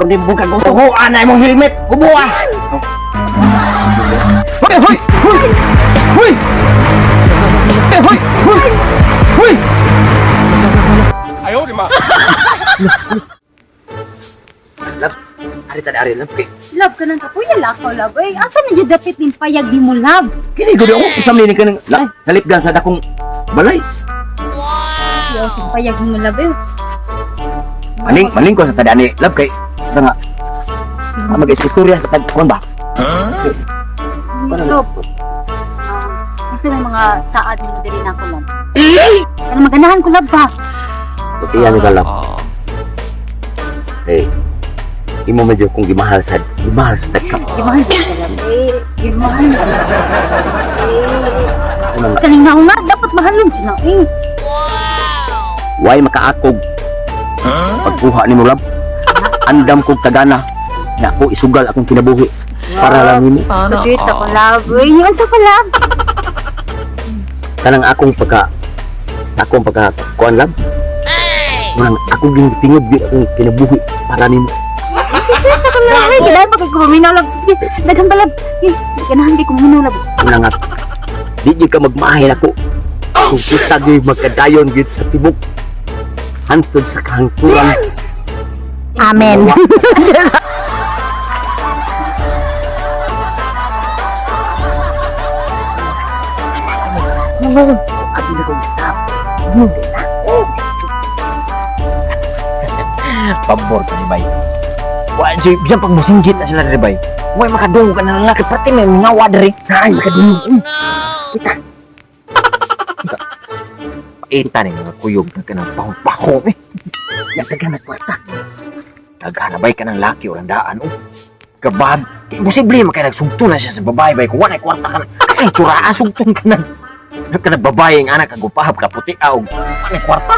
Karon di buka ko. Tuhuan na imong helmet. Ubo ah. Hoy, hoy, hoy. Hoy. Hoy, hoy. Hoy. 哎呦我的妈！ Love, ari ta ari love kay. Love ka nang kapuya lakaw, love. Ay, asa man yung dapit ning payag ni mo, love? Kini gud ako usam ni kanang salip sa dakong balay. Ayaw, sa payag ni mo, love. Eh. Maling maling ko sa tadani love kay sa nga. Ah, mag-istorya sa tag kuan ba? Love. Kasi may mga saad ni mo diri na ako, love. Kana maganahan ko, love ba? Iya ni love. Eh, imo medyo kung gimahal sa tag ka. Gimahal ko, love. Eh, gimahal. Eh, Ano nga? kaning nauna, dapat mahalon siya na. Eh, Why makaakog? Pagkuha ni mo love. Andam kog tagana. Na ako isugal akong kinabuhi para lang nimo. Sweet sa ko, love. Eh, yun sa ko, love. Kanang akong pagka kuan love. Manang ako tingod gyud akong kinabuhi para nimo. Sweet sa ko, love. Eh, ganahan pa kay kumaminaw, love. Sige, daghan pa, love. Eh, ganahan kay kumaminaw, love. Una nga di gyud ka magmahay nako. Kung kita gyud magkadayon gyud sa tibok hantod sa kahangturan. Amen. Ano? Abi na kong stop. Ano na ako? Pabor ka ni Bay. Wa, Joy, bisan pag musinggit na sila diri, Bay. Way makadungog ka na lalaki, pati may mga diri. Ay, makadungog. Uy, kita. Kita. Paita ni mga kuyog na ka ng pahong-paho, eh. Yan, daghan na kwarta. Daghan na, Bay, ka ng laki o daan, oh. Kabag, imposible makay nagsugto na siya sa babae, Bay. Kung wala kwarta ka na, ay, tsuraa, sugtong ka na. Ka na babae ang anak kagupahab ka puti ah, og wala kwarta.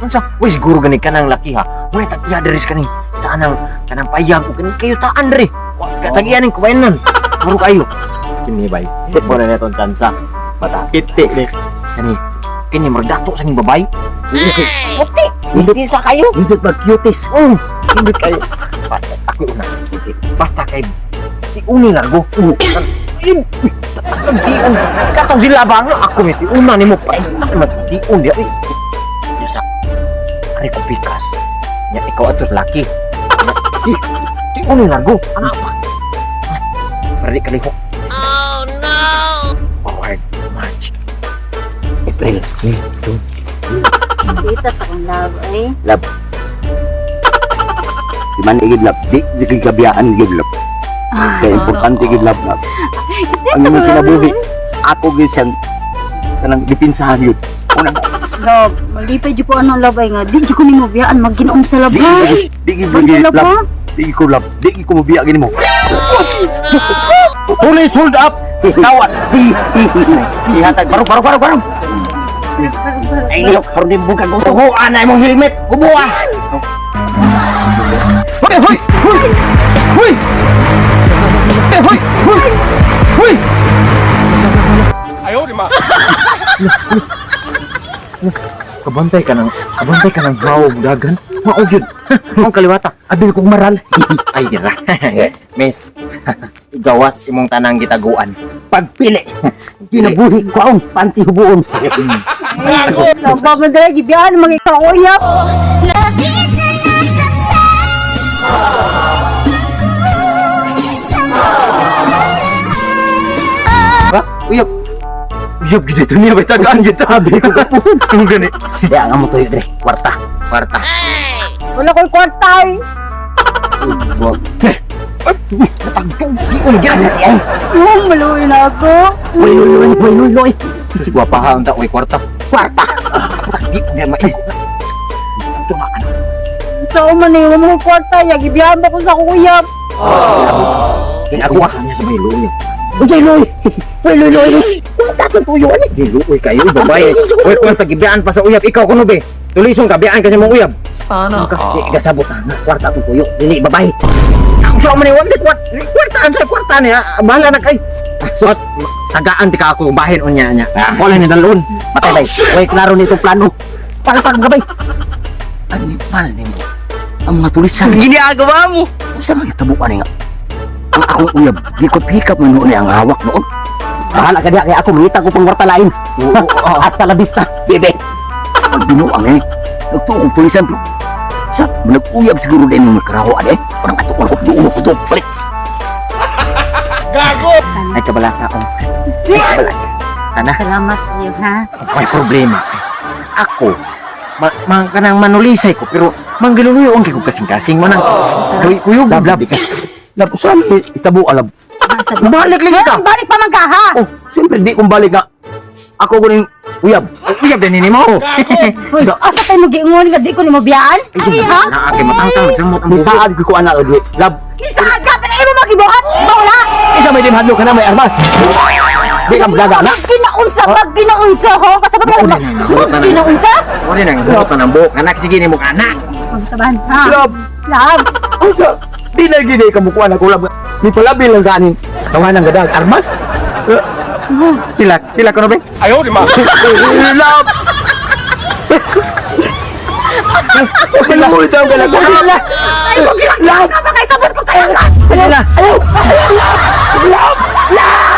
Unsa? Uy, siguro gani ka ng laki ha. Wala tag-iya diri sa kaning sa anang kanang payag ug kaning kayo taan diri. Wa ka tag-iya ning kuwainan. Puro kayo. Kini bay. Mo na natong tsansa. Mata kiti ni. Kani kini murdato sa ning babae. Puti. Mistisa kayo. Nindot mag cuties. Oh, hindi kayo. Basta ako una. Basta kay tiuni largo. Uy, tiun. Katong sila ba ako may tiuna nimo pa. Tiun dia. Uy. Nya sa ari ko pikas. Nya ikaw atos laki. Tiuni largo. Anak pa. Para di kalihok. Oh no. Forward march. April, May, June. Kita sa akong love, eh. Love. Di man igid love, di di kay gabiyaan gid love. Kaya importante gid love love. Kasi Ang sa imong akong love, kinabuhi, ako gid siyang kanang dipinsahan yun. Una, Love, malipay jud ko anong love ay nga. Di jud ko nimo biyaan magginom sa love. di ha? di gid Ang love. love, ha? Di ko love, di ko mobiya gini mo. Police hold up. Tawad. Ihatag barong barong barong barong. Ay lihok karon di buka ko. Tuhuan na imong helmet. Ubo ah. Hoy, hoy, hoy. Hoy. Hoy, hoy. Hoy. 哎呦我的妈！ Kabantay ka ng haw dagan. Mao gyud. Mao kaliwata. Abil kong maral. Ay dira. Miss. Gawas imong tanang gitaguan. Pagpili. Kinabuhi ko ang panty hubuon. Love, ba man dali gibiyaan mga ikaw uyap. Labis na nasaktan sa Ba? Uyab. Uyab gid ito niya bay tagaan gid tabi ko gapon. Kung gani. Kaya nga mo tuyo dre, kwarta. Kwarta. Wala ko'y kwarta eh. Tagtong tiun gid. Ay, Oh, maluwi na ako. uy, uy, uy, uy, uy, uy. Sus gwapa ha unta oy kwarta. Kwarta. Di niya maigo na. Tuma ka na. Sa man eh, wala mo kwarta ya gibiyaan ba ko sa akong uyap. Kaya ako ka niya sa may luoy. Uy, uy, uy, uy, uy, uy. Kwarta kong tuyo ani. Di luoy kayo babae. Oy kwarta gibiyaan pa sa uyab ikaw kuno be. Tulison ka biyaan kasi mong uyab. Sana Di kasabot na kwarta kong tuyo. Dili babae. Ang sa man ni kwarta kwarta ang sa kwarta niya bahala na kay. So tagaan ti ka ako bahin unya niya. Wala ni dalon. Matay bay. Uy, klaro nitong plano. Palpag gabay. Anipal nimo. Ang mga tulisan. Ginagawa mo. Sa mga tabo ani nga. Ang akong uyab, di ko pick up man noon ang hawak noon. Bahala ka diha kay ako mangita ko pang kwarta lain. Hasta la vista, bebe. Ang binuang eh. Nagtuo kong pulisan pero sa nag-uyab siguro din yung magkaraho ani. Parang ato ko dulo ko to. Balik. Ay kabalaka om. Ay kabalaka. Ana, Salamat kayo ha. may problema. Ako, ma, ma kanang manulisay ko pero manggiluloy kay ko kasing-kasing mo nang kuy kuyog Lab, lab. Lab, saan itabo alab? Balik lagi ka. Balik pa man ka ha. Oh, siyempre di kong balik nga. Ako ko ning uyab. Uyab din ni mo. Uy, asa tayo mag-iingon nga di ko nimo biyaan? Ay ha? Na kay matangtang magsamot ang buko. Nisaad ko ko anak lagi. Lab, Nisaad ka pero imo magibuhat. Bawla. isa may dimhadlo ka na may armas. Di ka magaga na. Ginaunsa pag ginaunsa ho. Kasabot ka Wala na, wala na. Ginaunsa? Wala nang buhok na ng buhok. Anak, sige ni mo anak. Unsa man ha? Lab, Love. unsa? Di na gini ka mukuan ako lab. Ni palabi lang ganin. Tawanan gadag armas. Eh, Sila, sila ko na ba? Lab. Sila mo ito ang galag. Sila. Ay, mo ginagawa ka pa kay sabot ko tayo ka. Sila. Ayaw! Ayaw! Lab! Lab! Lab!